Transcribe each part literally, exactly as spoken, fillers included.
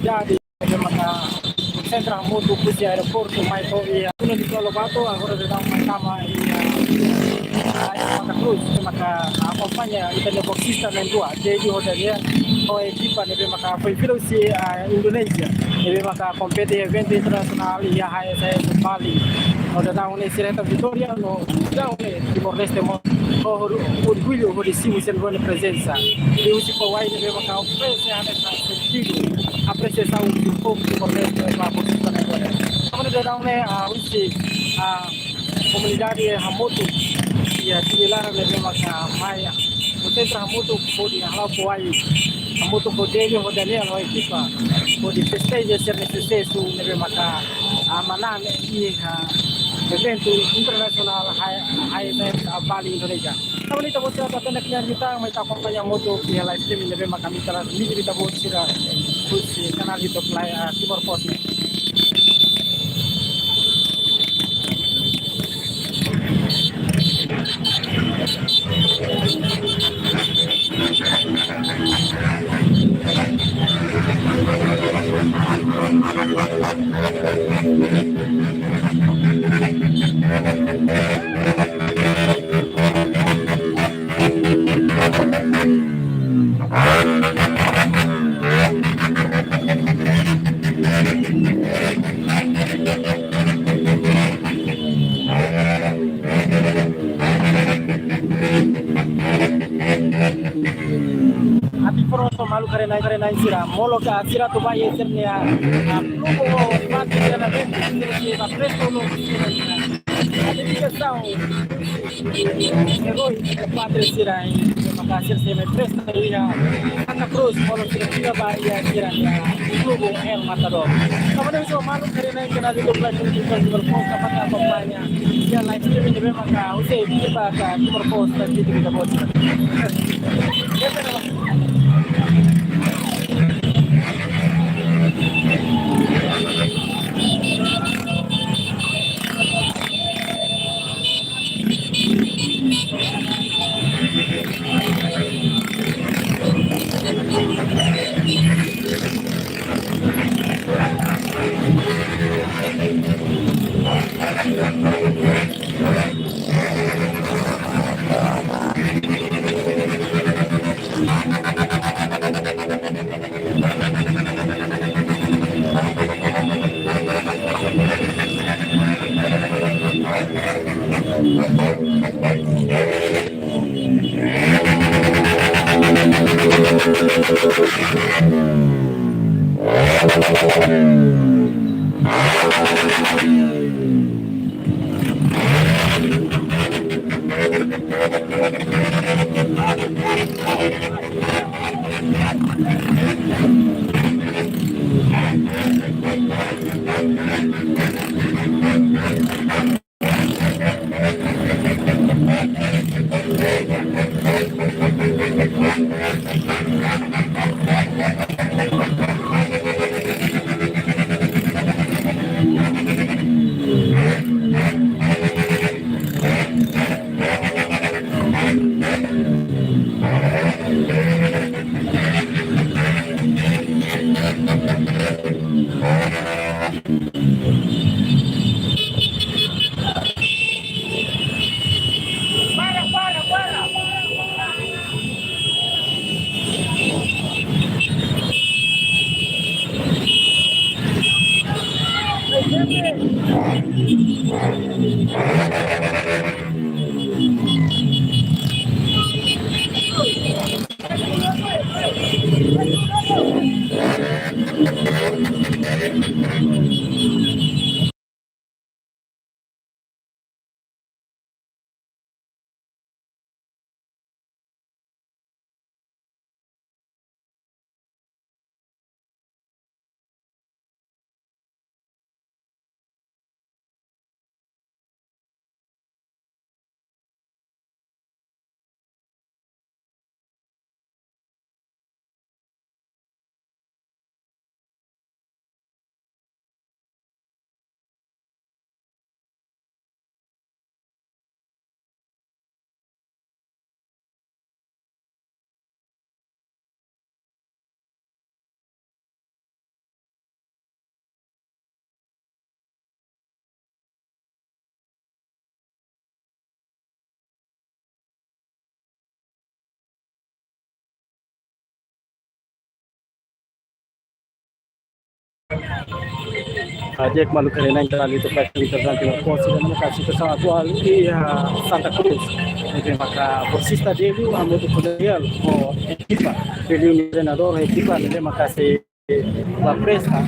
Jadi, ne'ebé maka konsentra hamutuk husi aeroportu mai to'o iha zona de Lobato, agora daudaun mai tama iha, ah, Santa Cruz, maka akompaña ita-nia boksista na'in-rua, Dedi ho Daniel, ho ekipa ne'ebé maka foin fila husi, ah, Indonézia, ne'ebé maka kompete eventu internasionál iha H S I S Bali. No daudaun ne'e sira hetan vitória, no daudaun ne'e Timor-Leste mós ho orgullu hodi simu sira-nia prezensa. Liuhusi Kauai ne'ebé maka oferese hanesan sentidu apresiasaun husi povu Timor-Leste ba boksista na'in-rua ne'e. Tanba ne'e daudaun ne'e, ah, husi, ah, komunidade hamutuk iha Dili laran ne'ebé maka mai konsentra hamutuk hodi hala'o Kauai hamutuk ho Dedi ho Daniel ho ekipa hodi festeja sira-nia susesu ne'ebé maka, ah, manán iha eventu internasionál H-, H S I S Bali Indonézia. Tanba ne'e ita-boot sira atu hatene knaar liután, mai ita akompaña hamutuk iha live streaming ne'ebé maka ami transmite ba ita-boot sira husi kanál YouTube Live, ah, Timor Post ne'e. Atu informa maluk karik-na'in, karik-na'in sira, molok sira atu ba iha sira-nia, ah, klubu ho pátria sira-nia bem, sira-nia ba prestu no sira. Dedikasaun, herói, pátria sira, maka sira sei mai presta iha Santa Cruz, molok sira fila ba iha sira-nia klubu El Matador. Tanba ne'e maluk karik-na'in kanál YouTube Live Streaming Timor Post, maka akompaña iha live streaming ne'ebé maka husi ekipa Timor Post, transmite ba ita-boot sira. Ah, di'ak, maluk, karena kita lihat tentang pos dan maka situasaun atuál iha Santa Cruz. Ne'ebé maka bolsista Delio hamutuk ho Daniel ho ekipa. Delio treinadór ekipa ne'ebé maka sei ba presta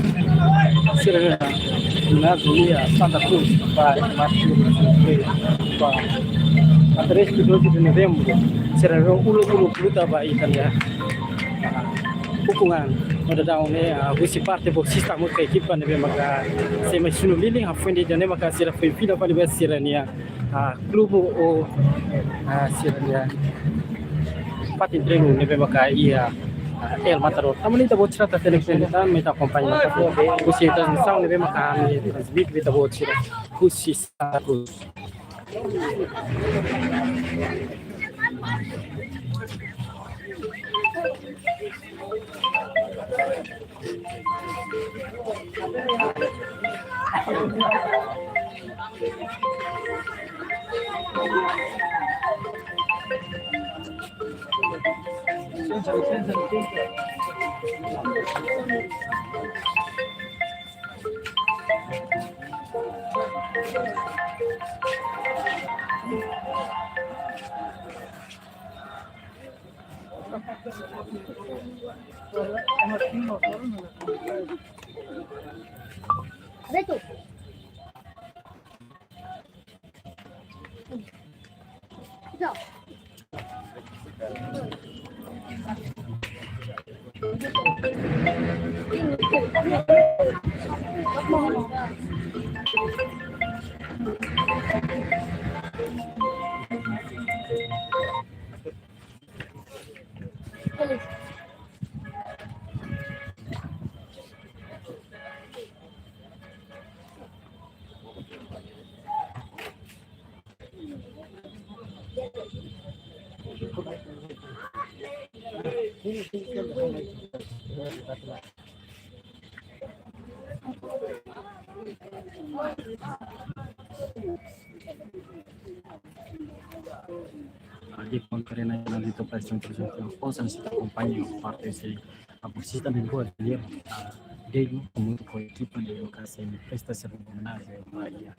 sira-nia ginásio iha Santa Cruz ba mati ba atrás ke doze de novembro. Sira uluk-uluk luta ba ita-nia ukun-an. Ora daudaun ne'e, ah, husi parte bolsista hamutuk ho ekipa ne'ebé maka sei mai sunu lilin, hafoin de'it ne'e maka sira foin fila fali ba sira-nia, ah, klube ou, ah, sira-nia fatin treinu ne'ebé maka iha, ah, El Matador. Tanba ne'e ita-boot sira hatene fali tan, mai ita akompaña husi transmisaun ne'ebé maka ami transmite ba ita-boot sira husi Santa Cruz. Ah, di'ak, maluk, karena kita lihat tentang pos dan maka akompaña parte husi, ah, bolsista ne'ebé maka, ah, Delio hamutuk ho ekipa ne'ebé maka sei presta servisu ba iha.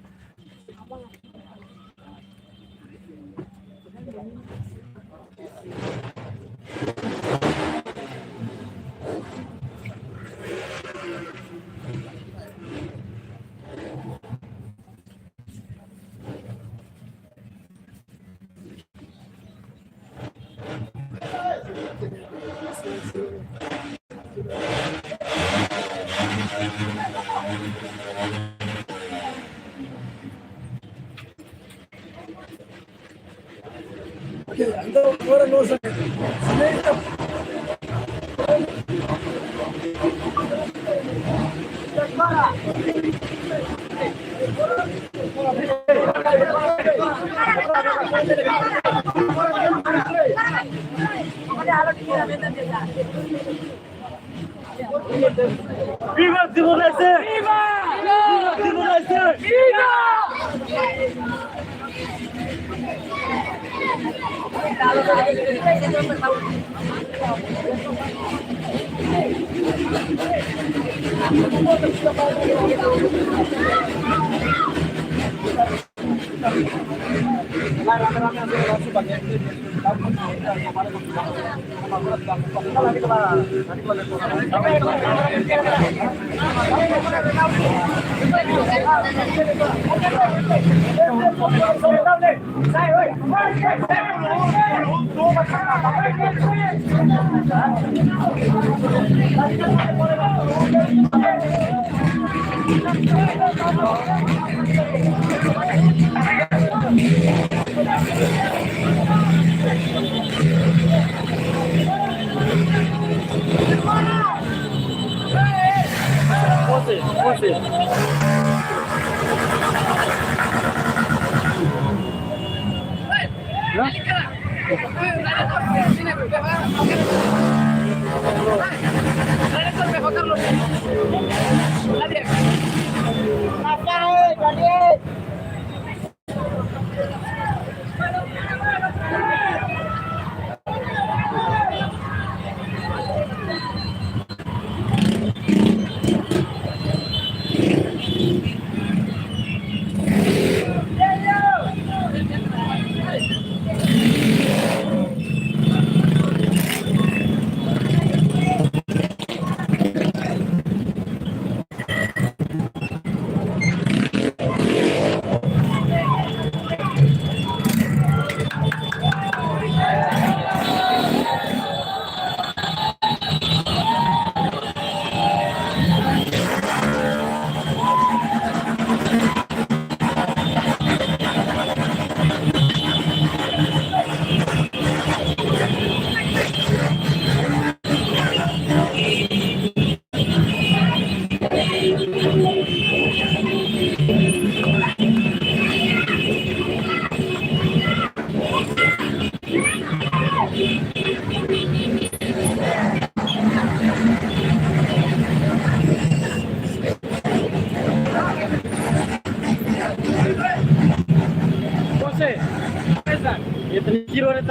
Viva Timor-Leste! Viva! Viva Timor-Leste! Viva! Once, once.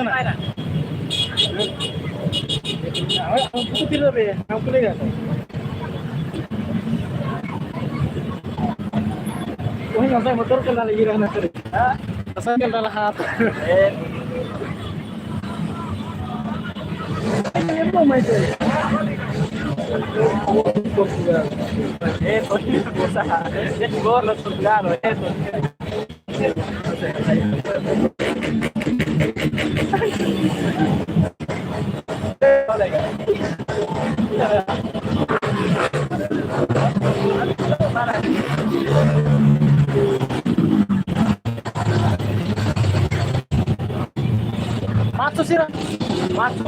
Awak, awak buku tidak be, awak kuliah kan? Oh, yang saya motor kenal lagi dah nak. Hah? Saya kenal hat. Eh. Ini apa, Mas? Eh, Portugal. Eh, Portugal. Eh, Portugal. Masuk sira. Masuk.